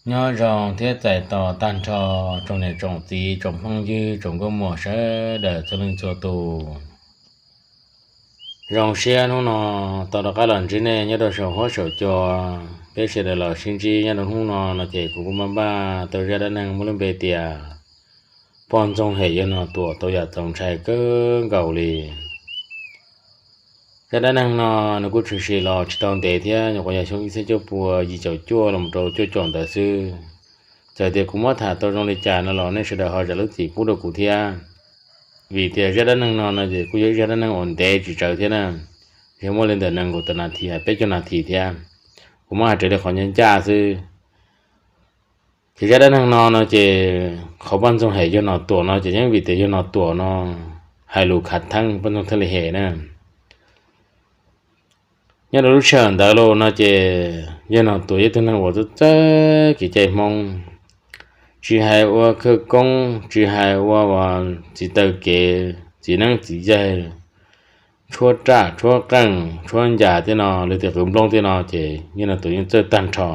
Nyob zoo thiab txais tos tag nrho tsoom niam tsoom txiv tsoom phooj ywg tsoom nkauj muam sawv daws txhua leej txhua tus. Zoo siab hnub no tau rov qab los ntsib nej nyob rau saum huab saum cua. Peb sawv daws los sib ntsib nyob rau hnub no no ces kuv kuj npaj npaj tau zaj dab neeg muaj lub npe tias poj ntxoog hem yawg Nom Tuam tau yam txaus ntshai kawg nkaus li. Zaj dab neeg no nws kuj tshwm sim los tsis tau ntev thiab, nyuam qhuav yog xyoo ib txhiab cuaj pua yim caum cuaj los rau cuaj caum ntawd xwb. Txawm tias kuv muab tham tau zoo li cas no los nej sawv daws ho zam lub txim pub rau kuv thiab, vim tias zaj dab neeg no no ces kuj yog ib zaj dab neeg uas ntev tsis tsawg thiab na, yog muaj li ntawm nees nkaum tawm nas this hais peb caug nas this thiab. Kuv muab hais raws li qhov ncaj ncaj xwb. Ces zaj dab neeg no no ces qhov poj ntxoog hem yawg Nom Tuam no ces yeej vim tias yawg Nom Tuam no hais lus khav theeb poj ntxoog thiaj li hem na. Nyob rau lub sij hawm ntawd los no ces yawg Nom Tuam yog ib tug neeg uas txawj txawj kev cai Hmoob, tsis hais ua khawv koob, tsis hais ua txiv taw kev, txiv neeb txiv yaig, tshuab raj tshuab qeej tshuab ncas tej no, lawv tias qwv nplooj tej no ces yawg Nom Tuam yeej txawj tag nrho.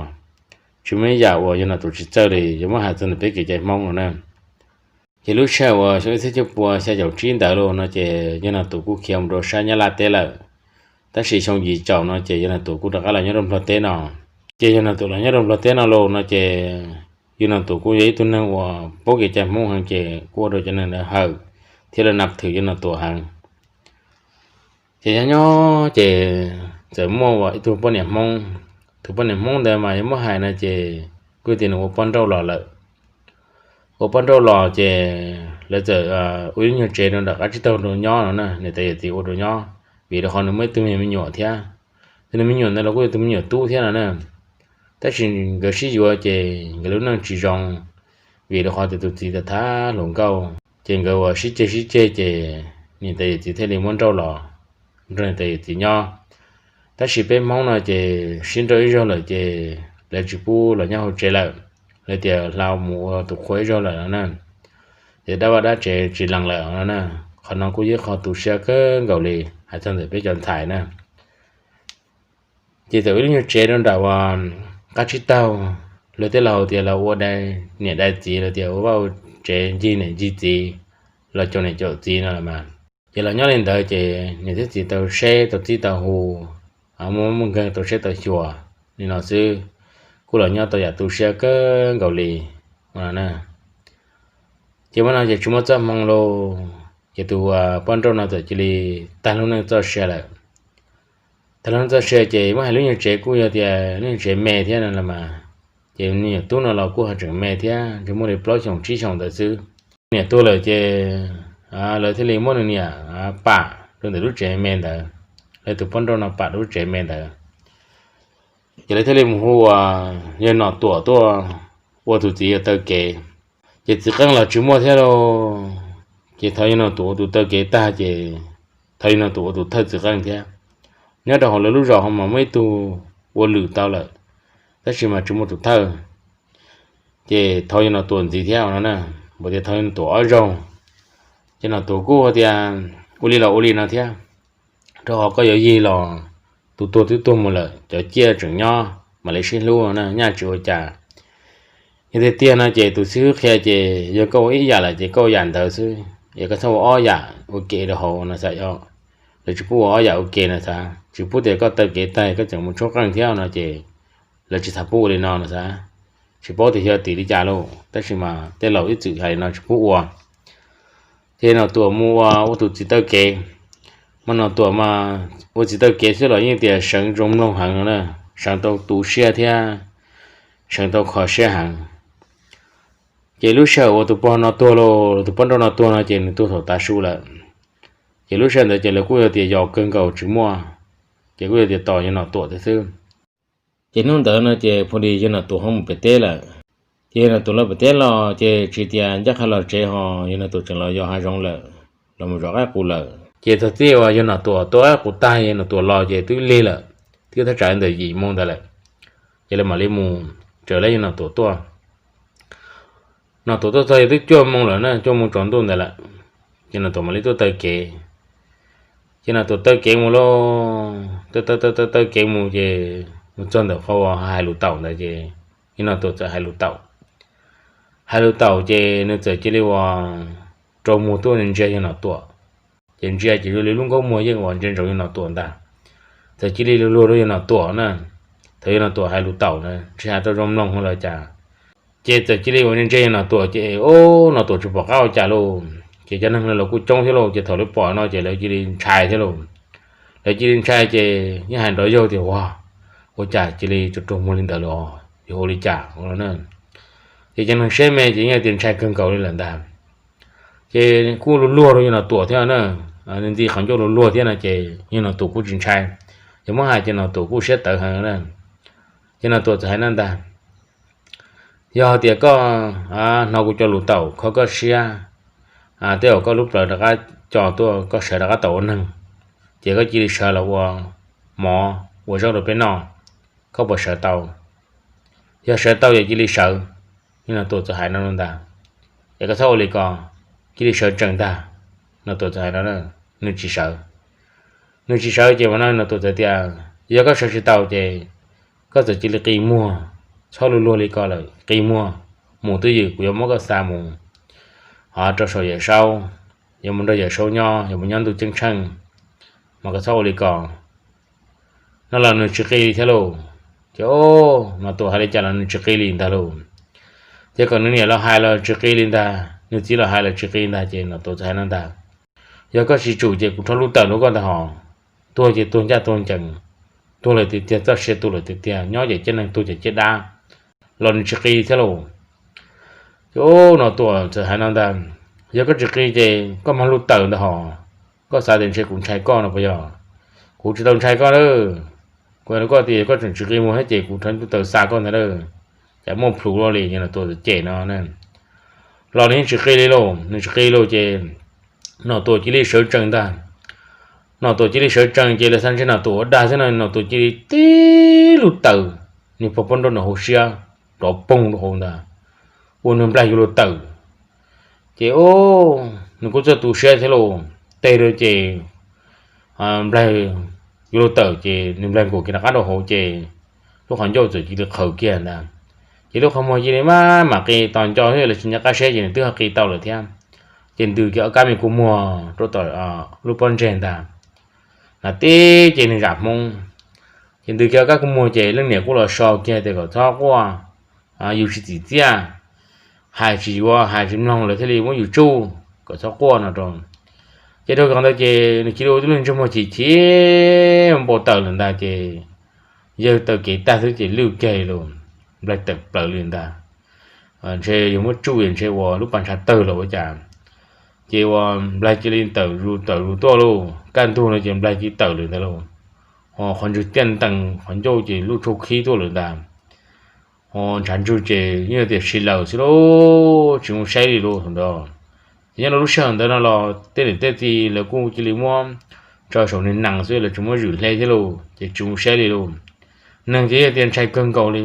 Tsis muaj ib yam uas yawg Nom Tuam tsis txawj li, yog muab hais txog ntawm peb kev cai Hmoob no na. Ces lub sij hawm uas xyoo ib txhiab cuaj pua xya caum tsib ntawd los no ces yawg Nom Tuam kuj khiav mus rau sab Nyab Laj teb lawm. Tab sis xyoo yim caum no ces yawg Nom Tuam kuj rov qab los nyob rau Nplog teb no. Ces yawg Nom Tuam los nyob rau Nplog teb no los no ces yawg Nom Tuam kuj yog ib tug neeg uas paub kev cai Hmoob heev ces kuj ua rau cov neeg ntawd hawm thiab lawv nam thwm yawg Nom Tuam heev. Ces nyob nyob ces txawm muaj ua ib tug poj niam Hmoob. Tus poj niam Hmoob ntawd mas yog muab hais no ces kuj tias nws ua poj nrauj los lawm. Ua poj nrauj los ces lawv txawm ua ib nyuag tsev rau nram qab tsib taug rau nyob no na, niam tais yawm txiv ua rau nyob, vim rau qhov nws muaj ib tug me nyuam thiab. Tus me nyuam ntawd los kuj yog tus me nyuam tub thiab no na. Tab sis nkawd sib yuav ces nkawd lub neej tsis zoo, vim rau qhov tias tus txiv tau thab hluas nkauj, ces nkawd ua sib ceg sib ceg ces niam tais yawm txiv thiaj li muab nrauj los nrog niam tais yawm txiv nyob. Tab sis peb Hmoob no ces sib nrauj ib zaug lawm ces lawv tsis pub los nyob hauv tsev lawm, lawv tias hla mus ua tus qhua ib zaug lawm no na, ces dab vaj dab tsev tsis lees lawm no na. Qhov no kuj yog qhov tu siab kawg nkaus li hais txog ntawm peb cov ntxhais na. Ces txawm ua ib lub nyuag tsev rau nram uas qab tsib taug, lawv tej laus tias los ua dai niam dai txiv, lawv tias ua vaj ua tsev ncig niam ncig txiv, los caum niam caum txiv no los mas. Ces los nyob li ntawd ces niam thiab txiv tau seb tau txib tau hu, muaj muaj nkeeg tau seb tau xyuas li no xwb, kuj los nyob tau yam tu siab kawg nkaus li no na. Ces muaj no ces tsis muaj txoj hmoo lauj, ces tus poj nrauj no txawm cia li tag lub neej txoj sia lawm. Tag lub neej txoj sia ces muab hais lub nyuag tsev kuj yog tias lub nyuag tsev me thiab no los mas, ces niam tub no los kuj ho tseem me thiab, ntshe muaj li plaub xyoos tsib xyoos ntawd xwb. Niam tuag lawm ces lawv thiaj li muab nws niam pam rau ntawm lub tsev me ntawd, lawv tus poj nrauj no pam rau lub tsev me ntawd. Ces lawv thiaj li mus hu ua yawg Nom Tuam tuaj ua tus txiv taw kev. Ces txiv qeej los tsis muaj thiab lauj, ces thov yawg Nom Tuam ua tus taw kev tag ces thov yawg Nom Tuam ua tus thawj txiv qeej thiab. Nyob rau hauv lawv lub zos ho mas muaj ib tug ua lwm tau lawm, tab sis mas tsis muaj tus thawj, ces thov yawg Nom Tuam ntxiv thiab no na, npaum tias thov yawg Nom Tuam ob zaug. Ces Nom Tuam kuj tias ua li los ua li no thiab, rau qhov koj yuav yig los tus tuag twb tuag mus lawm, cov ciaj tseem nyob mam li sib hlub no na, nyaj tsis ua cas. Yog tiag tiag no ces tus xib hwb qhia ces yog koj ua ib yam lawm ces koj ua yam ntawd xwb, es koj txhob ua ob yam ua ke rau hauv no xav. Lawv tsis pub ua ob yam ua ke no xav, tsis pub tias koj taw kev tag koj tseem mus tshuab qeej thiab no ces lawv tsis xav pub ua li no no xav. Tsis paub tias yog tim li cas lauj, tab sis mas tej laus ib txwm hais li no tsis pub ua. Ces Nom Tuam mus ua ua tus txiv taw kev, mas Nom Tuam mas ua txiv taw kev xwb los yeej tias seev zoo mloog heev no na, seev tau tu siab thiab seev tau kho siab heev. Ces lub sij hawm uas tus poj no tuag lauj, tus poj nrauj no tuag no ces nws tuag thaum tav su lawm. Ces lub sij hawm ntawd ces lawv kuj yog tias yos kawg nkaus tsis muaj, ces kuj yog tias tos yawg Nom Tuam thiab xwb. Ces hnub ntawd no ces phu dis yawg Nom Tuam ho mus pem teb lawm. Ces yawg Nom Tuam los pem teb los ces tsis tias ncaj qha los tsev ho yawg Nom Tuam tseem los yos hav zoov lawm, los mus zov qaib qus lawm. Ces txog txij uas yawg Nom Tuam tua qaib qus tag yawg Nom Tuam los ces twb lig lawm, twb thaj tsam li ntawm yim moo ntawd lawm. Ces lawv mam li mus raws lawv yawg Nom Tuam tuaj. Nom Tuam tuaj txog yog twb cuaj moo lawm na, cuaj moo tsaus ntuj ntawd lawm. Ces Nom Tuam mam li tuaj taw kev. Ces Nom Tuam taw kev mus lauj, taw taw taw taw kev mus ces mus txog ntawm qhov uas hais lus taum ntawd ces Yawg Nom Tuam txawm hais lus taum. Hais lus taum ces nws txawm cia li uas rau muag tuaj ntsia yawg Nom Tuam. Ces ntsia ces zoo li lub nkaub muag yeej uas ntsia ntsoov yawg Nom Tuam ntag. Txawm cia li luag luag rau yawg Nom Tuam na. Thaum yawg Nom Tuam hais lus taum na, tsis hais tau zoo mloog los cas, ces txawm cia li uas ntsia yawg Nom Tuam ces, o, Nom Tuam tsis pom qab ua cas lauj. Ces cov neeg los kuj coob thiab lauj, ces thaum lawv pom no ces lawv cia li ntshai thiab lauj. Lawv cia li ntshai ces yeej hais nrov yaug tias, ua, ua cas cia li rau muag li ntawd los, yog ua li cas na. Ces cov neeg siab me ces yeej tias ntshai kawg nkaus li lawm ntag. Ces kuj luag luag rau yawg Nom Tuam thiab na, nws ntxi qhov ncauj luag luag thiab no ces yawg Nom Tuam kuj tsis ntshai. Yog muab hais ces Nom Tuam kuj siab tawv heev na. Ces Nom Tuam txawm hais no ntag, yog tias koj hnov kuv cov lus taum kho koj siab, tej zaum koj lub plawv rov qab co tuaj, koj sawv rov qab tau ua neeg, ces koj cia li sawv los ua mov ua zaub rau peb noj, koj puas sawv tau? Yog sawv tau ces cia li sawv. Yawg Nom Tuam txawm hais no ntag, es koj txhob ua li ko, cia li sawv tsees ntag. Nom Tuam txawm hais no, nws tsis sawv. Nws tsis sawv ces mas no Nom Tuam txawm tias, yog koj sawv tsis tau ces koj txawm cia li qi muag, txhob luag luag li ko lawm, qi muag mus twj ywm, kuv yuav muab koj xa mus rau saum Yawm Saub, yuav mus nrog Yawm Saub nyob, yuav mus nyob ntuj ceeb tsheej, mas koj txhob ua li ko. No los nws tsis qi li thiab lauj. Ces Nom Tuam hais li cas los nws tsis qi li ntag lauj. Ces kom nws niam los hais los tsis qi li ntag, nws txiv los hais los tsis qi ntag, ces Nom Tuam txawm hais no ntag, yog koj tsis tsum ces kuv rho lub tawm rau koj ntag hos. Tuag ces tuag ncaj tuag ncees, tuag lawm tiag tiag, txoj sia tu lawm tiag tiag, nyob ces ciaj neeg, tuag ces ciaj dab, los nws tsis qi thiab lauj. Ces Nom Tuam txawm hais no ntag, yog koj tsis qi ces koj mag lub tawm ntag hos, koj xav tias ntshe kuv ntshai koj no puas yog? Kuv tsis tau ntshai koj lawm. Kuv hais rau koj tias koj tseem tsis qi muag thiab ces kuv rho lub tawm xa koj ntag lauj. Cas muaj plhus luaj li, Nom Tuam txawm cem no. Los nws yeej tsis qi li lauj, nws tsis qi lauj ces Nom Tuam cia li sawv tsees ntag. Nom Tuam cia li sawv tsees ces lawv xav ntshe Nom Tuam ua dag xwb no, Nom Tuam cia li tib lub tawm, nws pog pob nrauj nram hauv siab, rov poog rau hauv ntag, ua nws nplaig yuav luag tawm. Ces nws kuj txawj tu siab thiab lauj, teg rau ces nplaig yuav luag tawm ces nws nplaig nkaus kiag rov qab rau hauv ces lub qhov ncauj txawm cia li qhawv kiag ntag. Ces lub qhov muag cia li maj mam qi tos nco xwb, lawv tsis nco qab saib ces nws twb ho qi tau lawm thiab. Ces ntws kiag ob kab me kua muag rau tom lub pob ntseg ntag. Hnav tib ce neeg zam Hmoob. Ces ntws kiag ob kab kua muag ces leej niam kuj los so kiag tias kom txhob quaj, yus tsis txim txiaj, hais tsis yuav hais tsis mloog lawv thiaj li muab yus tsuj, kom txhob quaj no rau. Ces dhau qhov ntawd ces nws cia li ua tib lub ntsej muag chim chim npau taws lawm ntag ces yawg taw kev tag xwb ces lwj kiag li lauj, nplaig tawm plaws li ntag. Ntshe yog muab tsuj ntshe ua lub pas ntshav tawg los ua cas. Ces ua nplaig cia li tawm zus tawm zus tuaj lauj, kaj ntug no ces nplaig cia li tawm lawm ntag lauj. Ho qhov ntswg tiaj ntees qhov ncauj ces lub tshuaj khib tuaj lawm ntag. Ho ntshav ntswg ces yeej tias si lawm xwb lauj, tsis mus saib li lauj thaum ntawd. Ces nyob rau lub sij hawm ntawd no los tej niam tej txiv lawv kuj cia li muab tso saum nees nees xwb, lawv tsis muab zwm hle thiab lauj, ces tsis mus saib li lauj. Neeg ces yeej tias ntshai kawg nkaus li.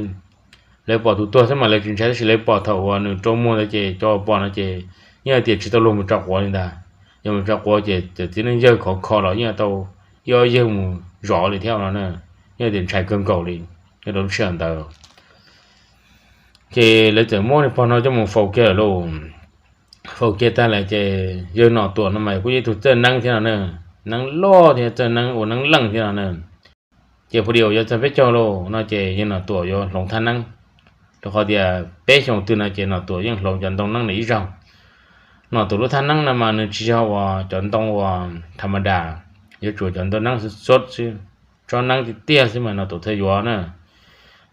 Lawv pom tus tuag xwb mas lawv tsis ntshai, tab sis lawv pom thaum uas nws rau muag ntawd ces cov pom no ces yeej tias tsis tau luag mus tso quav li ntag. Yog mus tso quav ces txawm txiv neej yawg khov kho los yeej tau ib ob yawg mus zov li thiab no na. Yeej tias ntshai kawg nkaus li nyob rau lub sij hawm ntawd. Ces lawv txawm muab niag pog no coj mus faus kiag lawm lauj. Faus kiag tag lawm ces yawg Nom Tuam no mas kuj yog ib tug txawj neeb thiab no na, neeb loj thiab txawj neeb ua neeb leej thiab no na. Ces phu di uas yuav txog peb caug lauj no ces yawg Nom Tuam yuav hloov thaj neeb, rau qhov tias peb xyoos twg no ces Nom Tuam yeej hloov cov ntoo neeb ntawm ib zaug. Nom Tuam lub thaj neeb no mas nws tsis yog uas cov ntoo uas tham ma das, yuav tsum cov ntoo neeb xub xwb, tsob neeb tiag tiag xwb mas Nom Tuam thiaj yuav na.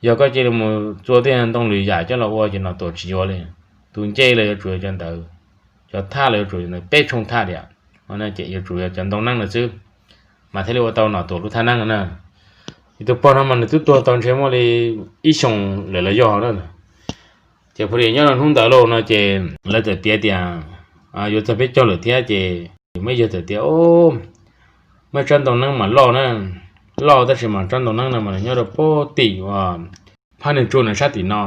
Yog koj cia li mus txua tej ntoo lwm yam coj los ua ces Nom Tuam tsis yuav li. Tus ncej los yuav tsum yog cov ntawd, cov thaj los yuav tsum yog ntawd peb tshooj thaj tiam, ces yuav tsum yog cov ntoo neeb ntawd xwb mas thiaj li ua tau Nom Tuam lub thaj neeb na. Ces tus pog no mas nws twb tuag tau ntshe muaj li ib xyoos lawm los yog na. Ces phu di nyob rau hnub ntawd lauj no ces lawv txawm piav tias yuav txog peb caug lawm thiab ces muaj ib yawg txawm tias, muaj tsob ntoo neeb mas loj na, loj tab sis mas tsob ntoo neeb no mas nws nyob rau pem tim uas phab neeg tsuas na sab tim no.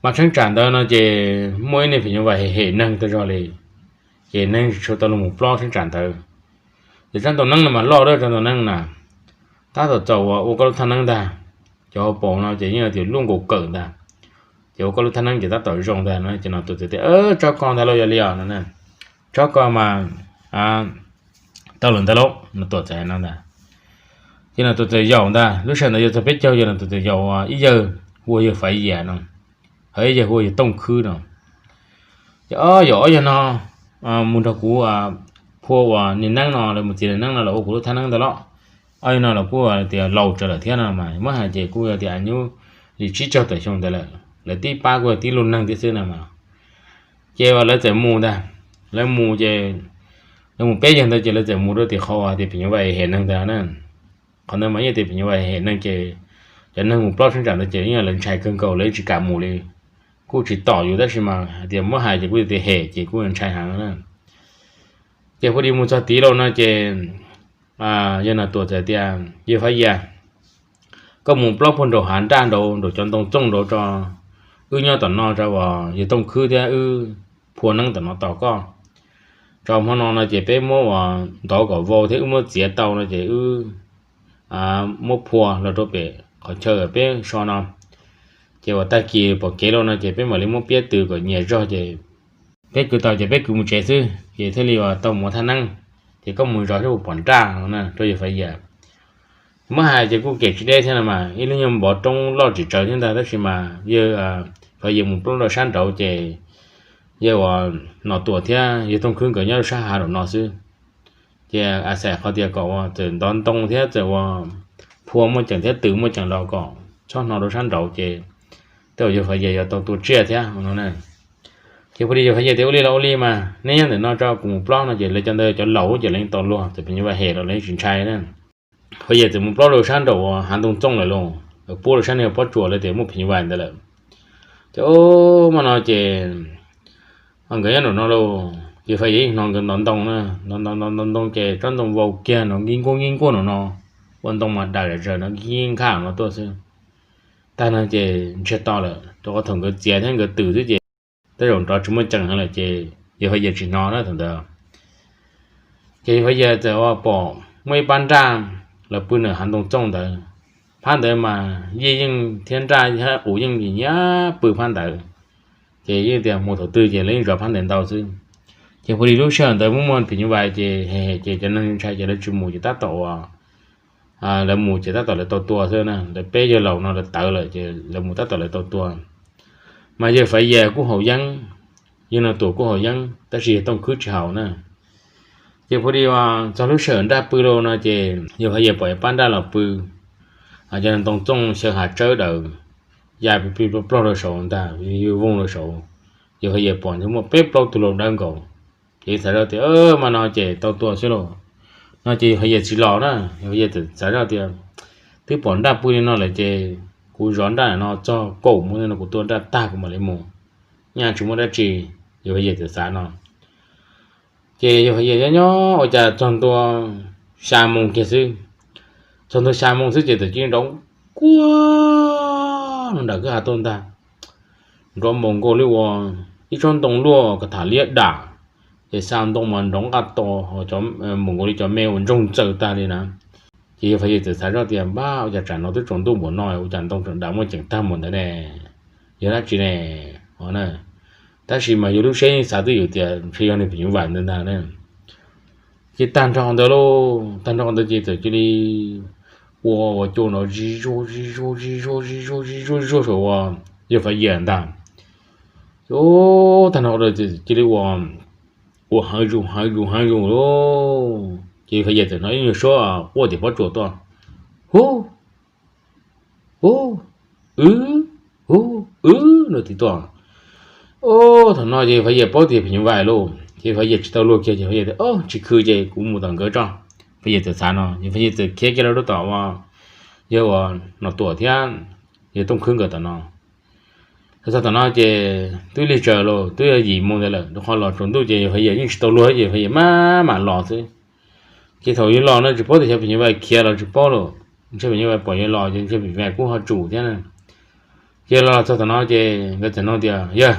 Mas cheeb tsam ntawd no ces muaj ib niag phim nyuj vais hem hem neeg tau zog li, ces neeg tsis tshua tau luag mus plob cheeb tsam ntawd. Ces tsob ntoo neeb no mas loj dab tsob ntoo neeb na, tab tom txaus uas ua koj lub thaj neeb ntag. cov hauv paus no ces yeej tias luaj nkaus kawm ntag. Ces ua koj lub thaj neeb ces tab tom zoo ntag no ces Nom Tuam txawm tias, Tsob ko ntag lauj, yog li os no, tsob ko mas tau lawm ntag lauj. Nom Tuam txawm hais no ntag. Ces Nom Tuam txawm yaum ntag, lub sij hawm ntawd yog txog peb caug, ces Nom Tuam txawm yaum ib yawg hu ua yawg Faiv Yias no, ho ib yawg hu ua yawg Tooj Khwb no. Ces ob, yaum ob yawg no mus nrog kuv phua uas niag neeb no, lawv mus txiav niag neeb no los ua kuv lub thaj neeb ntag lauj. Ob yawg no los kuj tias laus tsawv lawm thiab no mas muab hais ces kuj yog tias nyuj li tsib caug tawm xyoo ntawd lawm, lawv tib pab kuj yog tib lub neeg thiab xwb no mas. Ces lawv txawm mus ntag, lawv mus ces lawv mus peb yawg ntawd ces lawv txawm mus rau tim qhov uas tias phim nyuj vais hem neeg ntawd na. Qhov ntawd mas yeej tias phim nyuj vais hem neeg ces cov neeg mus plob sab nram ntawd ces yeej lawv ntshai kawg nkaus, lawv yeej tsis kam mus li. Kuj tsis tom yus tab sis mas hais tias muab hais ces kuj yog tias hem ces kuj ntshai heev na. Ces hu li mus txog tid lauj no ces yawg Nom Tuam txawm tias, Yawg Faiv Yias, koj mus plob puag nraum hav nraj nraud, nraum cov ntoo txooj nraud tso, wb nyob tom no tso uas yawg Tooj Khwb thiab wb phua neeb tom no tos koj. Tso hmo no no ces peb muab uas ntov kom vau thiab wb muab txiav tau no ces wb muab phua los rau pem qhov chaw peb so no. Ces uas tag kis pom kev lauj no ces peb mam li muab piab tws kom nyias zog ces peb kwv tau ces peb kwv mus tsev xwb ces thiaj li uas tau mus ua thaj neeb. Ces koj mus zov saib puas pom nraj no na rau yawg Faiv Yias. Muab hais ces kuj kem tsis deb thiab no mas, ib lub nyuag npov roob loj tsis tsawg thiab ntag tab sis mas yawg Faiv Yias mus plob rau sab nraud ces yawg uas Nom Tuam thiab yawg Tooj Khwb nkawd nyob rau sab hav nraum no xwb. Ces a xaim qhov tias kom uas txawm ntov ntoo thiab txawm uas phua muaj ceem thiab tws muaj ceem los kom txhob hno rau sab nraud ces tej zaum yawg Faiv Yias yuav tau tua tsiaj thiab no na. Ces hu li yawg Faiv Yias tias, Ua li los ua li mas neb nyob ntawm no tso kuv mus plob no ces lawv cov ntawd cov laus ces lawv yeej tau luag, txawm phim nyuj vais hem los lawv yeej tsis ntshai na. Faiv Yias txawm mus plob rau sab nraum uas hav ntoo txooj lawm lauj, lawv puab rau sab niag pob tsuas lawv tias muaj phim nyuj vais ntawd lawm. Ces o, hmo no ces nkawd nyob nraum no lauj, ces Faiv Yias yeej hnov nkawd ntov ntoo na, ntov ntoo ntov ntoo ces tsob ntoo vau kiag no nkij nkuaj nkij nkuaj no no, ua ntoo mas dam zam zaws no nkij nkhaj no tuaj xwb. Tag no ces ntsiag to lawm, rau qhov thaum nkawd txiav thiab nkawd tws xwb ces tej zaum nrov tsis muaj ceem heev lawm ces yawg Faiv Yias tsis hnov na thaum ntawd. Ces yawg Faiv Yias txawm ua pom muaj ib pab nraj los pw ntawm hav ntoo txooj ntawd. Phab ntawd mas yij yeej thiab nraj thiab qus yeej nyiam pw phab ntawd. Ces yeej tias mus thaum twg ces lawv yeej zov phab ntawd ntau xwb. Ces hu li lub sij hawm ntawd muaj muaj phim nyuj vais ces hem hem ces cov neeg ntshai ces lawv tsis mus ces tab tom uas lawv mus ces tab tom lawv tau tua xwb na, lawv peb yawg laus no lawv tawv lawm ces lawv mus tab tom lawv tau tua. Mas yawg Faiv Yias kuj haus yeeb, yawg Nom Tuam kuj haus yeeb tab sis yawg Tooj Khwb tsis haus na. Ces hu li txog lub sij hawm nraj pw lauj no ces yawg Faiv Yias pom ib pab nraj los pw, cov ntoo txooj xyaw hav tsawb daws ya plig plig plog plog rau saud ntag, yug vooj rau saud. Yawg Faiv Yias pom ntshe muaj peb plaub tug laus dawb nkaus. Ces xav zoj tias, Hmo no ces tau tua xwb lauj. No ces yawg Faiv Yias tsis los na, yawg Faiv Yias txawm xav zoj tias, Twb pom nraj pw li no lawm ces kuv zov nraj no txog kaum moos no kuv tua nraj tag kuv mam li mus, nyaj tsis muaj dab tsi. Yawg Faiv Yias txawm xav no. Ces yawg Faiv Yias nyob nyob ua cas txog ntua xya moos kiag xwb, txog ntua xya moos xwb ces txawm cia li nrov kuaj no nram kwj ha tuaj ntag. Nrov npaum nkaus li uas ib tsob ntoo luaj ka tham liab dam, ces xa ntoo mas nrov nqaj to, npaum nkaus li cov me uas ntsoog txaws tag li na. Ces yawg Faiv Yias txawm xav zoj tias, Npab, ua cas tsam no twb tsaus ntuj npaum no ua cas ntoo tseem dam muaj ceem tag npaum ntawd ne? Yog dab tsi ne? O, tab sis mas yog lub siab yeej xav twj ywm tias ntshe yog niag phim nyuj vais ntawd ntag na. Ces tag nrho ntawd lauj, tag nrho ntawd ces txawm cia li ua ua cua no zig zuag zig zuag zig zuag zig zuag zig zuag zig zuag saum uas yawg Faiv Yias ntag. Ces tag nrho ntawd cia li ua, ua heev zus heev zus heev zus lauj. Ces yawg Faiv Yias txawm hnov ib nyuag suab quaj tim pob tsuas tuaj, Hu, hu, wb, hu, wb no tim tuaj. O, thaum no ces Faiv Yias paub tias phim nyuj vais lauj, ces Faiv Yias tsis tau luag kiag ces Faiv Yias tias, O, tsis khw ces kuv mus tom nkawd tso. Faiv Yias txawm xav no ces Faiv Yias txawm khiav kiag rau rau tom uas yawg uas Nom Tuam thiab yawg Tooj Khwb nkawd tom no. Txog tom no ces twb lig tsaws los twb yog yim moos ntawd lawm, rau qhov los tsaus ntuj ces yawg Faiv Yias yeej tsis tau luag ces Faiv Yias maj mam los xwb. Ces thaum yawg los no tsis paub tias xyov phim nyuj vais khiav los tsis paub los, ntshe phim nyuj vais pom yawg los ces ntshe phim nyuj vais kuj ho tsum thiab na. Ces los txog tom no ces nkawd txawm nug tias, Yawg,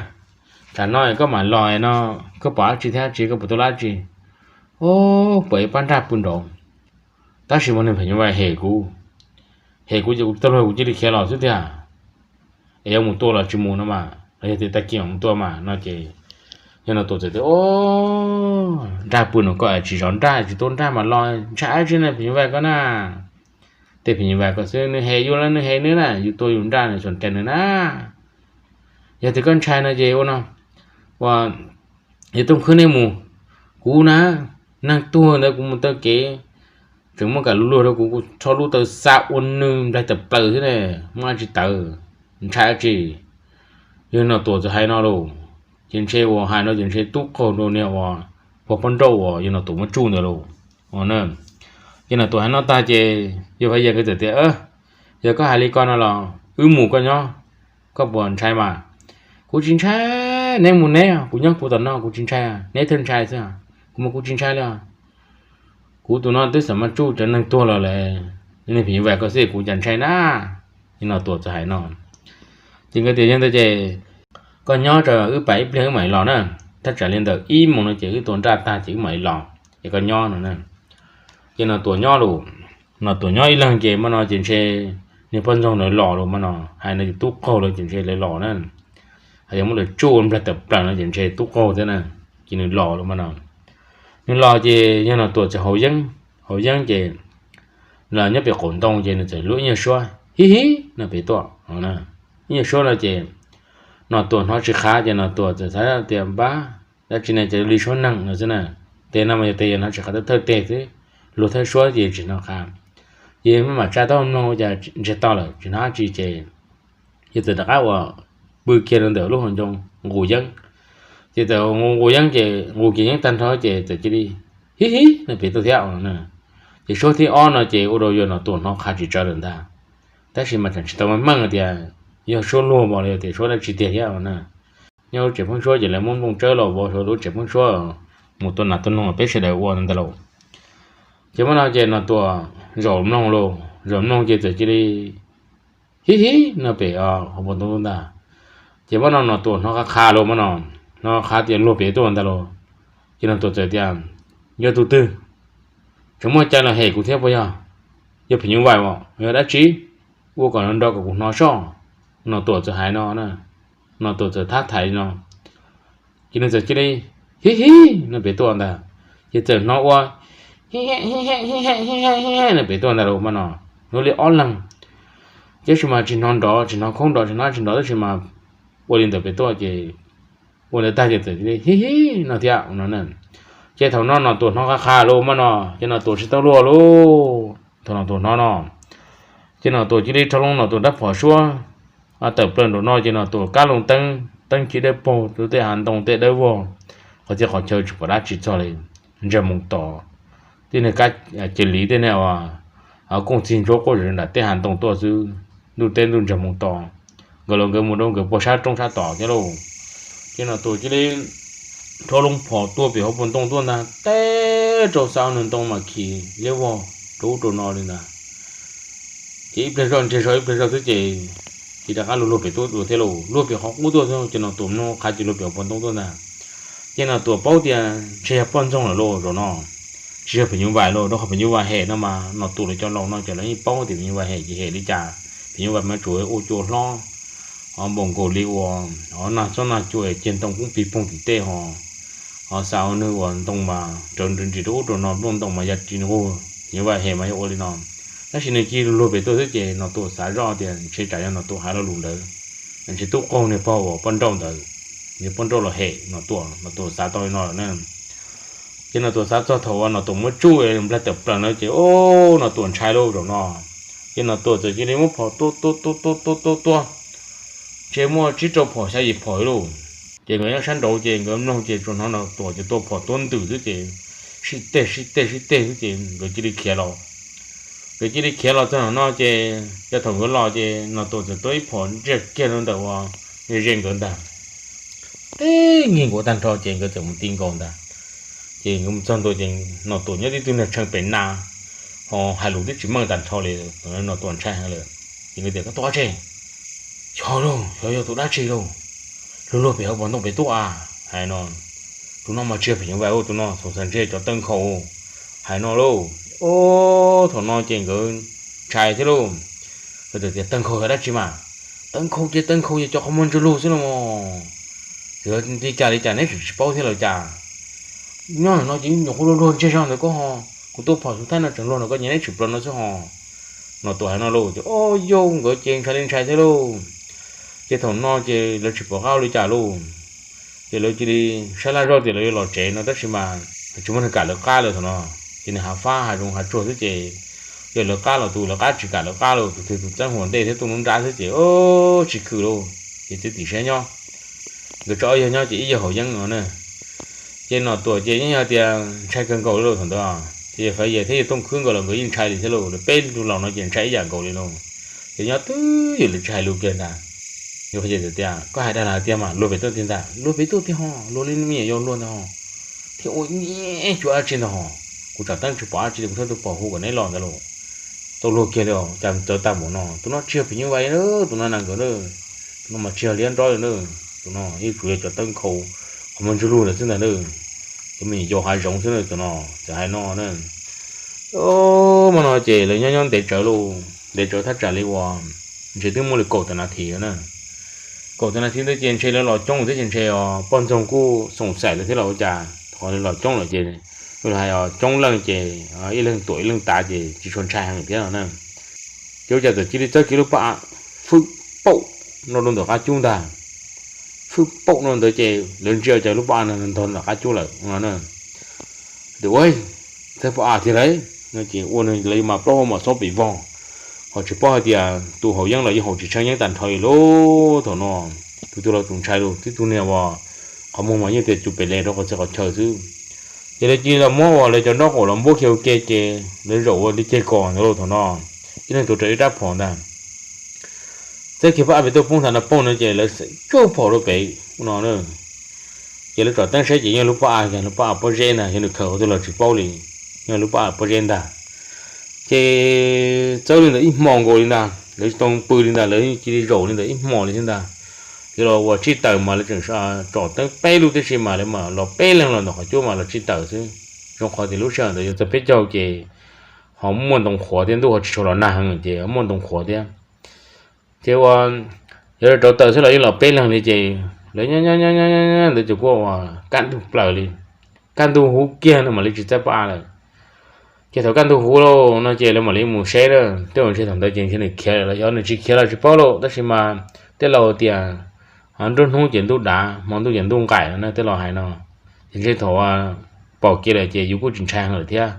tsam no koj mam los no, koj pom dab tsi thiab dab tsi, koj puas tuaj dab tsi? O, pom ib pab nraj pw nraud, tab sis mas niag phim nyuj vais hem kuv. hem kuv ces kuv tsis tau luag kuv cia li khiav los xwb tiag. Es yuav mus tua los tsis mus no mas, los yog tias tag kis mam mus tua mas no ces yawg Nom Tuam txawm tias, Ob, nraj pw no koj tsis zov nraj tsis tua nraj mas los ntshai dab tsi ne phim nyuj vais koj na. Tej phim nyuj vais koj xwb nws hem yus los nws hem nws na, yus tua yus nraj nws txom cas nws na. Yog tias koj ntshai no ces ua no, ua, yog tooj khwb nej mus, kuv na, neeg tuag ntawd kuv mus taw kev, tseem muaj kam lub luag rau kuv, kuv rho lub taw xa ua nws nplaig tawm plaws xwb ne, muaj dab tsi tawv, ntshai dab tsi. Yawg Nom Tuam txawm hais no lauj, ces ntshe uas hais no ces ntshe tub qaug rau niag uas pog poj nrauj uas yawg Nom Tuam muab tsuj ntawd lauj. Yawg Nom Tuam hais no tag ces yawg Phab Yas nkawd txawm tias, Yog koj hais li ko no los wb mus koj nyob, koj puas ntshai mas? Kuv tsis ntshai, neb mus neb, kuv nyob kuv tom no kuv tsis ntshai, neb thiaj ntshai xwb, kuv mas kuv tsis ntshai li os. Kuv tus no twb xam maj tsuj cov neeg tuag los lawm, nej phim nyuj vais koj xwb kuv cas ntshai na. Yawg Nom Tuam txawm hais no. Ces nkawd tias, Yog ntawd ces koj nyob tso wb pam ib pliag wb mam li los na. Thaj tsam li ntawm ib moos no ces wb tua nraj tag ces wb mam li los, ces koj nyob no na. Ces Nom Tuam nyob lauj, Nom Tuam nyob ib leeg ces hmo no ces ntshe niag poj ntxoog ntawd los lauj, hmo no hais no ces tub qaug lawv ces ntshe lawv los na. Hais tias muab lawv tsuj nplaig tawm plaws no ces ntshe tub qaug thiab na. Ces nws los lauj hmo no. Nws los ces yawg Nom Tuam txawm haus yeeb, haus yeeb ces los nyob pem qaum ntoo ces nws txawm luag ib nyuag suab hib hib no pem tuaj. Ib nyuag suab no ces Nom Tuam hnov tsis qhav ces Nom Tuam txawm xav tias, Npab, dab tsi ne, cas li suab neeg no xwb na. Tes no mas yog tes yog hnov tsis qhav, thawj tes xwb, luag thawj suab ces tsis hnov qhav. Ces maj mam tsa taub hau mloog ua cas ntsiag to lawm tsis hnov dab tsi ces yawg txawm rov qab uas pw kiag rau ntawm lub hauv ncoo nqus yeeb. Ces txawm nqus yeeb ces nqus kiag yeeb tag nrho ces txawm cia li hib hib no pem tuaj thiab no. Ces suab thib ob no ces ua rau yawg Nom Tuam hnov qhav tsis tsawv lawm ntag. Tab sis mas tseem tsis tau meej tias yog suab luag los yog tias suab dab tsi tiag thiab no na. Nyob lub tsev pheeb suab ces lawv muab nplooj tsawb los vov saum lub tsev pheeb suab mus tua nas tua noog peb sawv daws ua ntag lauj. Ces hmo no ces Nom Tuam zaum mloog lauj, zaum mloog ces txawm cia li hib hib no pem hauv paus ntoo tuaj ntag. Ces hmo no Nom Tuam hnov qhav qhav lauj, hmo no hnov qhav tias luag pem tuaj ntag lauj. Ces Nom Tuam txawm tias, Yog tus twg? Tseem muaj cai los hem kuv thiab puas yog? Yog phim nyuj vais os yog dab tsi? Ua kom nrov kom kuv hnov soj. Nom Tuam txawm hais no, Nom Tuam txawm thab thaiv li no. Ces nws txawm cia li hib hib no pem tuaj ntag. Ces txawm hnov ua hib hib hib hib hib hib hib hib no pem tuaj ntag lauj hmo no, hnov li ob leeg. Tab sis mas tsis hnov nrov tsis hnov khoob nrov tsis hnov dab tsi nrov tab sis mas ua li ntawd pem tuaj ces ua ntawd tag ces txawm cia li hib hib no thiab no. Ces thaum no Nom Tuam hnov qhav qhav lauj hmo no ces Nom Tuam tsis tau luag lauj. Thaum Nom Tuam hnov no ces Nom Tuam cia li rho loo Nom Tuam rab phom suab tawm plaws nraum no ces Nom Tuam kab loo teeb, teeb ci dawb paug rau tej hav ntoo tej dawb vog, qhov txhia qhov chaw tsis pom dab tsi txog li. Ntsag moos tos, tej niag kab cia li tej niag kooj txig ntsuab quaj zom zaws nram tej hav ntoo tuaj xwb. Ntuj teb ntuj ntsag moos tos, nkawd los nkawd mus rau nkawd puag sab roob sab tom thiab lauj. Ces Nom Tuam cia li rho loo phom tua pem hauv paus ntoo tuaj ntag, teb rau xav nws ntoo mas khi liab vog rau ub rau no li ntag. Ces ib pliag zoj ntsiag zog ib pliag zog xwb ces cia rov qab luag luag pem tuaj dua thiab lauj, luag pem qhov qub tuaj xwb ces Nom Tuam mloog qhav ces luag pem hauv paus ntoo tuaj ntag. Ces Nom Tuam paub tias ntshe yog poj ntxoog lawm lauj zaum no, tsis yog phim nyuj vais lauj, rau qhov phim nyuj vais hem no mas Nom Tuam lawv cov laus no ces lawv yeej paub tias phim nyuj vais hem ces hem li cas. Phim nyuj vais mas tsuas ua cua hlob, ho npaum nkaus li ua, ho nag txob nag cua ceg ntoo poob pig poog tim tej ho, ho xav ua nws uas ntoo mas rawv nrim nrim rau ub rau no, nplooj ntoo mas ya ris nquag, phim nyuj vais hem mas yog ua li no. Tab sis nws cia luag pem tuaj xwb ces Nom Tuam xav zoj tias ntshe tsam yog Nom Tuam hais lo lus ntawd, ntshe tub qaug niag pog uas poj nrauj ntawd, niag poj nrauj los hem Nom Tuam, Nom Tuam xav tau li no lawm na. Ces Nom Tuam xav txog thaum uas Nom Tuam muab tsuj nplaig tawm plaws no ces o, Nom Tuam ntshai lauj zaum no. Ces Nom Tuam txawm cia li muab phom tua tua tua tua tua tua tua, ntshe muaj tsib rau phom xya yim phom lauj. Ces nkawd nyob sab nraud ces nkawd mloog ces tsuas hnov Nom Tuam ces tua phom tuab ntws xwb ces sib teg sib teg sib teg xwb ces nkawd cia li khiav los. Nkawd cia li khiav los txog no ces yog thaum nkawd los ces Nom Tuam txawm tua ib phom ntsiag kiag rau ntawm uas ze nkawd ntag. Teb nkig nkaus tag nrho ces nkawd txawm mus ti nkaus ntag. Ces nkawd mus txog ntua ces Nom Tuam nyob tib tug niag tshee pem na, ho hais lus twb tsis meej tag nrho li, Nom Tuam ntshai heev lawm. Ces nkawd tias, Koj tuaj dab tsi? Xyov lauj, xyov yog tus dab tsi lauj, luag luag pem hauv paus ntoo pem tuaj a, hais no. Tus no mas tsis yog phim nyuj vais, tus no xav ntshe cov tawj nkhaus, hais no lauj. O, thaum no ces nkawd ntshai thiab lauj. Tias, Tawg nkhaus yog dab tsi mas? Tawg nkhaus ces tawg nkhaus ces cov qhov muag ntsuj lug xwb los mas. Li cas li cas neb tseem tsis paub thiab los cas? Nyob no ces nyuam qhuav luag luag ntseg zog ntawd koj ho, kuv tuaj phom xub thawj no tseem luag no koj nyias neb tsis plaws no xwb ho. Nom Tuam hais no lauj, ces o yau nkawd ces ntshai li ntshai thiab lauj. Ces thaum no ces lawv tsis pom qab ua li cas lauj. Ces lawv cia li sab laj zoj tias lawv yuav los tsev no tab sis mas tsis muaj neeg kam lawv qab lawm thaum no. Ces nws hav fab hav zoov hav tsuag xwb ces yog lawv qab los tus lawv qab tsis kam lawv qab los tus twg tus txeeb huam ntej thiab tuaj nruab nrab xwb ces tsis khwm lauj ces txiav txim siab nyob. Nkawd tso ob yawg nyob ces ib yawg haus yeeb no na. Ces Nom Tuam ces yeej yog tias ntshai kawg nkaus li lauj thaum ntawd. Ces yawg Faiv Yas thiab yawg Tooj Khwb nkawd los nkawd yeej ntshai li thiab lauj, lawv peb tus laus no ces ntshai ib yam nkaus li lauj. Ces nyob twj ywm lawv tsis hais lus kiag ntag. Yawg Faiv Yas tias, Koj hais dag los tiag mas luag pem tuaj tiag ntag, luag pem tuaj tiag ho, luag li me nyuam yaus luag ntag ho, thiab ua nyiaj cuag dab tsi ntag ho. Kuv tsam teeb tsis pom dab tsi li kuv thiaj tuaj pom hu kom neb los ntawd lauj. Tau luag kiag li os, cas txawv tag npaum no, tus no tsis yog phim nyuj vais, tus no nees nkawd na, tus no mas tsis yog liab nrob li na, tus no yeej tsuas yog cov tawg nkhaus qhov muag ntsuj lug lawm xwb ntag na, cov me nyuam yaus hav zoov xwb na tus no, txawm hais no na. Mas no ces lawv nyob nyob ntev tsawv lauj, ntev tsawv thaj tsam li uas ntshe twb muaj li kaum tawm nas this na. Kaum tawm nas this ntawd ces ntshe lawv los coob thiab ces ntshe os poj ntxoog kuj xoom xaim lawv thiab los ua cas, qhov lawv los coob lawm ces, hais coob leej ces ib leeg tuam ib leeg tav ces tsis tshua ntshai heev thiab no na. Ces ua cas txawm cia li txawb kiag lub pob av fwb paum no rau ntawm qab cub ntag. Fwb paum no ntawd ces lawv ntsia cas lub pob av no ntog ntawm qab cub lawm no na. Tias, Ua, txawb pob av tiag lauj no ces ua lawv mas plaub hau mas xob pem vog, ho tsis paub hais tias tus haus yeeb los yeej haus tsis tsheej yeeb tag nrho li lauj thaum no. Tus twg los tus ntshai lauj, tib tug niag uas qhov muag mas yeej tias cus pem les rau qhov txhia qhov chaw xwb. Ces lawv cia li los muab uas lawv cov nraub qaum los npuab kiag ua ke ces lawv zaum ua li ceg kos ntawd lauj thaum no. Ib leeg tuav rawv ib rab phom ntag. Txawb kiag pob av pem tuaj poob ntag no poob no ces lawv tsuj phom rau pem no. Ces lawv tsom teeb saib ces yog lub pob av, lub pob av pob zeb ntag, yog nws khaws qhov twg los tsis paub li, yog lub pob av pob zeb ntag. Ces txawb li ntawd ib hmo nkaus li ntag, lawv tsis tau pw li ntag, lawv cia li zaum li ntawd ib hmo li thiab ntag. Yuav los ua tsij tawm mas lawv tseem tsom teeb peb lub tib si mas lawv mam los peb leeg los ntawm qhov cub mas los tsij tawm xwb. Zoo qhov tias lub sij hawm ntawd yuav txog peb caug ces ho muaj ntoo qhuav thiab, ntuj ho tsis tshua los nag heev ces muaj ntoo qhuav thiab. Ces ua, yog lawv rauv taws xwb los yeej los peb leeg li ces lawv nyob nyob nyob nyob ntawd ces kuj ua kaj ntug plaws li, kaj ntug huv kiag no mam li tsis txawb pob av lawm. Ces thaum kaj ntug huv lauj no ces lawv mam li mus saib na, tej zaum ntshe thaum ntawd ces ntshe nws khiav lawm los yog nws tsis khiav los tsis paub lauj, tab sis mas tej laus tias nruab hnub ces ntuj dav, hmo ntuj ces ntuj nqaim no na, tej laus hais no. Ces ntshe thaum pom kiag lawm ces yus kuj tsis ntshai heev lawm thiab.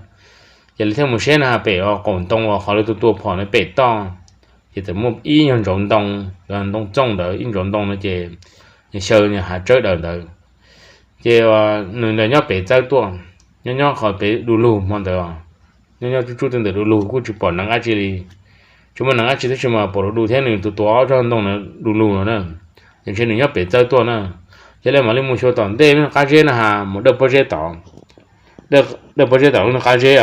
Ces lawv thiaj mus saib na pem qaum ntoo uas qhov lawv tua tua phom na pem toj, ces txawm muaj ib nyuag ntsauv ntoo, ntoo txooj ntawd ib ntsauv ntoo no ces xyaw hav tsawb daws ntawd. Ces nws ntawd nyob pem txawb tuaj, nyob nyob qhov pem du lug hmo ntawd, nyob nyob tsuj tsuj tej ntawm du lug kuj tsis pom neev dab tsi li. Tsis muaj neev dab tsi tab sis mas pom du du thiab nws tua tua ob tsob ntoo na du lug no na. Ces ntshe nws nyob pem txawb tuaj na. Ces lawv mam li mus xyuas tom ntej lub qab zeb na has mus dawj pob zeb tod. Dawj pob zeb tom lub qab zeb,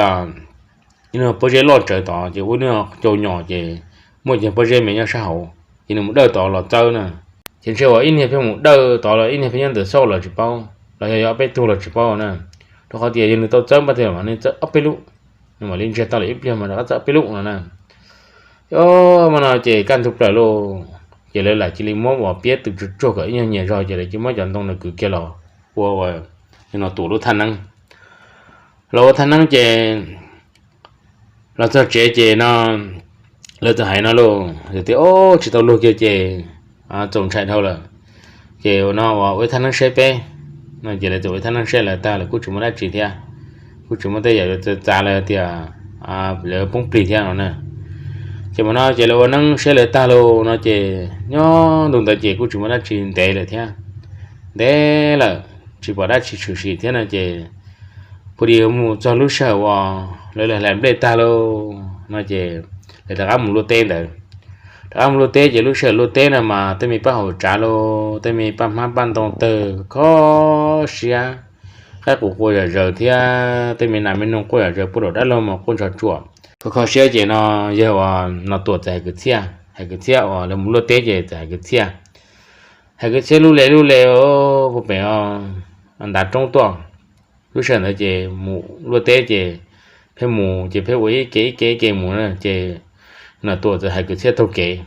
ib lub pob zeb loj tsawv tod ces ua ib lub cau nyom ces muaj cov pob zeb me nyob sab hauv, ces nws mus dawj tod los txawb na. Ces ntshe uas ib niag pheej mus dawj tod los ib niag pheej nyob ntawm xauj los tsis paub, los yog yog ob peb tug los tsis paub na. Rau qhov tias yog nws tau txawb npaj tias mas nws txawb ob peb lub, nws mam li ntsiag tau lawm ib pliag mas rov qab txawb ob peb lub no na. Mas no ces kaj ntug plaws lauj, ces lawv lam cia li muab uas piab tw tsuag tsuag kom ib nyuag nyias zog ces lawv cia li muab cov ntoo no kwv kiag los ua, ua, Nom Tuam lub thaj neeb. Los ua thaj neeb ces los txog tsev ces no lawv txawm hais no lauj, tias, Ob, tsis tau luag kiag ces txaus ntshai dhau lawm. Ces ua no ua ib thaj neeb saib peb. No ces lawv txawm ua ib thaj neeb saib lawv tag lawm kuj tsis muaj dab tsi thiab, kuj tsis muaj tej yam yuav txav lawv tias lawv poob plig thiab no na. Ces mas no ces lawv ua neeb saib lawv tag lauj no ces nyob ntu ntawd ces kuj tsis muaj dab tsi ntev lawm thiab. Ntev lawm, tsis pom dab tsi tshwm sim thiab no ces phu di mus txog lub sij hawm uas lawv hlais nplej tag lauj no ces lawv rov qab mus luaj teb ntawd. Rov qab mus luaj teb ces lub sij hawm luaj teb no mas tej me paj hauv tsav lauj, tej me paj hmab paj ntoo tawg kho siab, qaib qus quaj zom zaws thiab tej me nas me noog quaj zom zaws, puag thaum dab laug mas quaj ntog tsuam. Kho kho siab ces no yawg uas Nom Tuam txawm hais kwv txhiaj, hais kwv txhiaj uas lawv mus luaj teb ces txawm hais kwv txhiaj, hais kwv txhiaj lub le lub le, puag pem ntav roob tuaj. Lub sij hawm ntawd ces mus luaj teb ces pheej mus ces pheej ua ib ke ib ke ib ke mus na ces Nom Tuam txawm hais kwv txhiaj taug kev,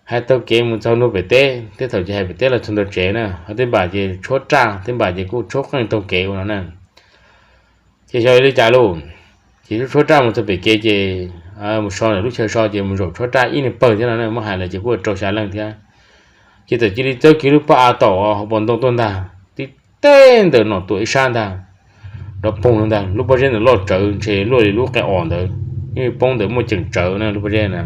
hais taug kev mus txog ntua pem teb, tej thaum ces hais pem teb los txog ntua tsev na, ho tej npam ces tshuab raj, tej npam ces kuj tshuab qeej taug kev ua no na. Ces xyov li cas lauj, ces tshuab raj mus txog pem kev ces mus so lawm lub chaw so ces mus zaum tshuab raj ib niag pawg thiab no na, muab hais lawm ces kuj rau xya leej thiab. Ces txawm cia li txawb kiag lub pob av tom hauv paus ntoo tuaj ntag, tib teg ntawm Nom Tuam ib sab ntag, rov poog ntag, lub pob zeb ntawd loj tsawv ntshe luaj li lub qe os ntawd, yeej poob ntawd muaj ceem tsawv na lub pob zeb na.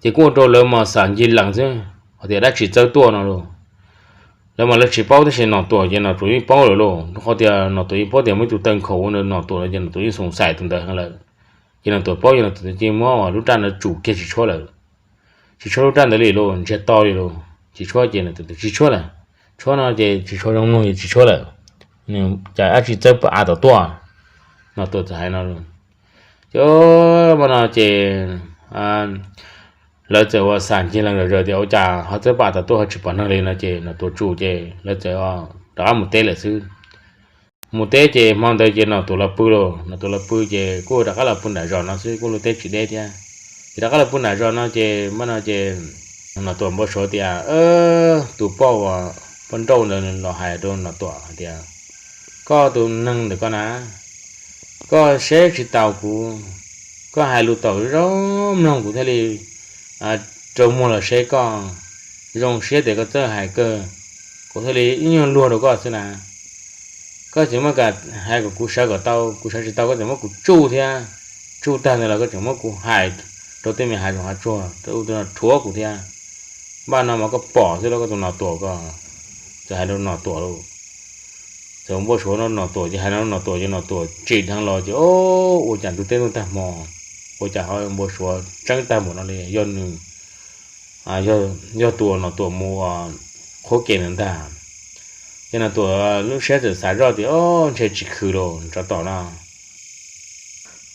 Ces kuj ua rau lawv mas xam ncig lees xwb, hais tias dab tsi txawb tuaj no lauj. Lawv mas lawv tsis paub tab sis Nom Tuam ces Nom Tuam yeej paub lawm lauj, rau qhov tias Nom Tuam yeej paub tias muaj ib tug tawj nkhaus ua Nom Tuam no ces Nom Tuam yeej xoom xaim tus ntawd heev lawm. Ces Nom Tuam paub ces Nom Tuam cia li muab lub raj ntawd tsum kiag tsis tshuab lawm, tsis tshuab lub raj ntawd li lauj, ntsiag to li lauj, tsis tshuab ces Nom Tuam tias tsis tshuab lawm, tshuab no ces tsis tshua zoo mloog ces tsis tshuab lawm, cas dab tsi txawb pob av tom tuaj. Nom Tuam txawm hais no, ces ua no ces lawv txawm ua xam ncig lees zom zaws tias ua cas ho txawb pob av tom tuaj ho tsis pom neeg li no ces Nom Tuam tsum ces lawv txawm rov qab mus teb lawm xwb. Mus teb ces hmo ntawd ces Nom Tuam los pw lauj, Nom Tuam los pw ces kuj rov qab los pw nram zos no xwb, kuj lub teb tsis deb thiab. Ces rov qab los pw nram zos no ces muaj no ces Nom Tuam npau suav tias tus poj uas poj nrauj ntawd los hais rau Nom Tuam hais tias, koj tus neeg ntawm koj na, koj saib tsis taus kuv, koj hais lus tau zoo mloog kuv thiaj li rau muag los saib koj, zoo siab tias koj txawj hais kawg, kuv thiaj li ib nyuag luag rau koj xwb na. Koj tseem muab kam hais kom kuv sawv kom tau, kuv sawv tsis tau koj tseem muab kuv tsuj thiab, tsuj tag ntawd los koj tseem muab kuv hais rau tej me hav zoov hav tsuag rau ub rau no rhuav kuv thiab. Npaj no mas koj pom xwb lauj, koj tus Nom Tuam ko. Txawm hais rau Nom Tuam lauj, txawm npau suav rau Nom Tuam ces hais no rau Nom Tuam ces Nom Tuam tsim dheev los ces ua cas ntu teb ntuj tag hmo, ua cas ho npau suav tseeb tag npaum no li, yog nws, yog tus Nom Tuam mus qhuab ke ntawd ntag. Ces Nom Tuam lub siab txawm xav zoj tias o, ntshe tsis khwv los tsov tom no.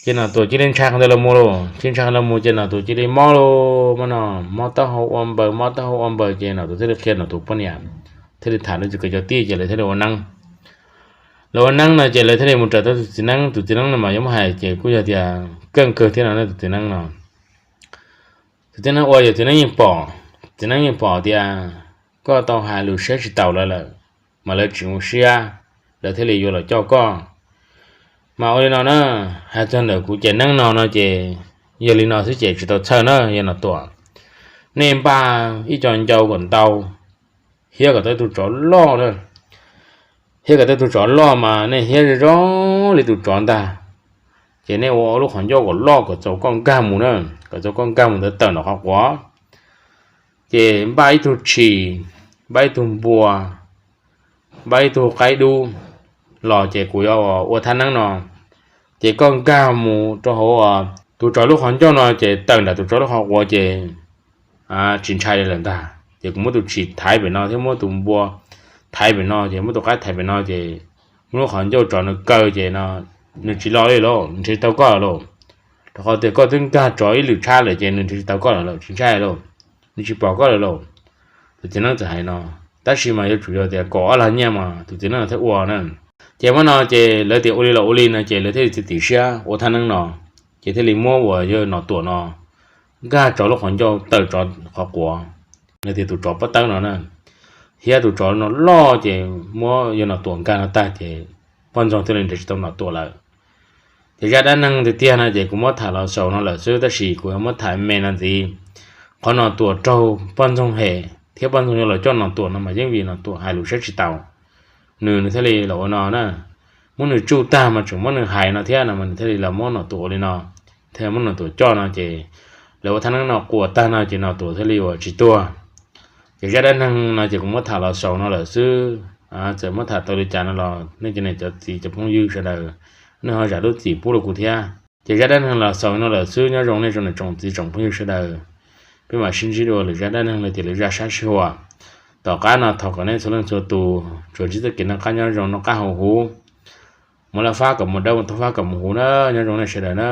Ces Nom Tuam cia li ntshai qhov ntawd los mus lauj, cia li ntshai qhov ntawd los mus ces Nom Tuam cia li mob lauj, mob no, mob taub hau ua npaws, mob taub hau ua npaws ces Nom Tuam thiaj li qhia Nom Tuam poj niam, thiaj li tham lawv txhua cov tij ces lawv thiaj li ua neeb. Lawv ua neeb no ces lawv thiaj li mus raws tau tus txiv neeb, tus txiv neeb no mas yuav muab hais ces kuj yog tias keej kawg thiab no, tus txiv neeb no. Tus txiv neeb ua yog txiv neeb yeej pom, txiv neeb yeej pom tias koj tau hais lus siab tsis taus lawv lawm, mas lawv tsis zoo siab, lawv thiaj li yuav los coj koj. Mas ua li no na, hais txog ntawm kuv ces neeb no no ces yog li no xwb ces tsis tau txhawj na, yog Nom Tuam. Nej npaj ib co ncau kom ntau, hiab kom tau ib tug tsov loj na, hiab kom tau ib tug tsov loj mas nej hiab zoo zoo li tus tsov ntag. Ces nej ua lub qhov ncauj kom loj kom txaus koj nkag mus na, kom txaus koj nkag mus ntawd tawm nram qhov quav. Ces npaj ib tug tshis, npaj ib tug npua, npaj ib tug qaib dub los ces kuv yuav ua thaj neeb no. Ces koj nkag mus rau hauv tus tsov lub qhov ncauj no ces tawm nram tus tsov lub qhov quav ces tsis ntshai li lawm ntag. Ces kuv muab tus tshis thaiv pem no thiab muab tus npua thaiv pem no ces muab tus qaib thaiv pem no ces muab lub qhov ncauj tsov nws kaw ces no nws tsis los li lauj, nws tsis tau koj lawm lauj. Rau qhov tias koj twb nkag tsov ib lwm tshab lawm ces nws tsis tau koj lawm lauj, tsis ntshai lauj, nws tsis pom koj lawm lauj. Tus txiv neeb txawm hais no, tab sis mas yuav tsum yog tias kaum ob lag nyiaj mas tus txiv neeb thiaj ua na. Ces muab no ces lawv tias ua li los ua li no ces lawv thiaj li txiav txim siab ua thaj neeb no. Ces thiaj li muab uas yog Nom Tuam no nkag tsov lub qhov ncauj tawm tsov qhov quav, no tias tus tsov pob tawb no na, hiab tus tsov no loj ces muab yog Nom Tuam nkag no tag ces poj ntxoog thiaj li nrhiav tsis tau Nom Tuam lawm. Ces zaj dab neeg tiag tiag no ces kuv muab tham los xaus no lawm xwb, tab sis kuv yuav muab tham me no ntxiv. Qhov Nom Tuam raug poj ntxoog hem thiab poj ntxoog yuav los coj Nom Tuam no mas yeej vim Nom Tuam hais lus siab tsis taus, nws nws thiaj li los ua no na. Muab nws tsuj tag mas tseem muab nws hais no thiab no mas nws thiaj li los muab Nom Tuam ua li no, thiaj muab Nom Tuam coj no ces lawv ua thaj neeb no quas tag no ces Nom Tuam thiaj li uas tsis tuag. Ces zaj dab neeg no ces kuv muab tham los xaus no lawm xwb. Txawm muab tham tau li cas no los nej cov niam cov txiv cov phooj ywg sawv daws, nej ho zam lub txim pub rau kuv thiab. Ces zaj dab neeg los xaus no lawm xwb, nyob zoo nej tsoom niam tsoom txiv tsoom phooj ywg sawv daws. Peb mam sib ntsib dua lwm zaj dab neeg los tias lwm zaj sab sij huam. Tom qab no thov kom nej txhua leej txhua tus tsuas ntsib txoj kev noj qab nyob zoo, noj qab haus huv, mus laj fab kom mus dawb, mus taug fab kom mus huv na, nyob zoo nej sawv daws na.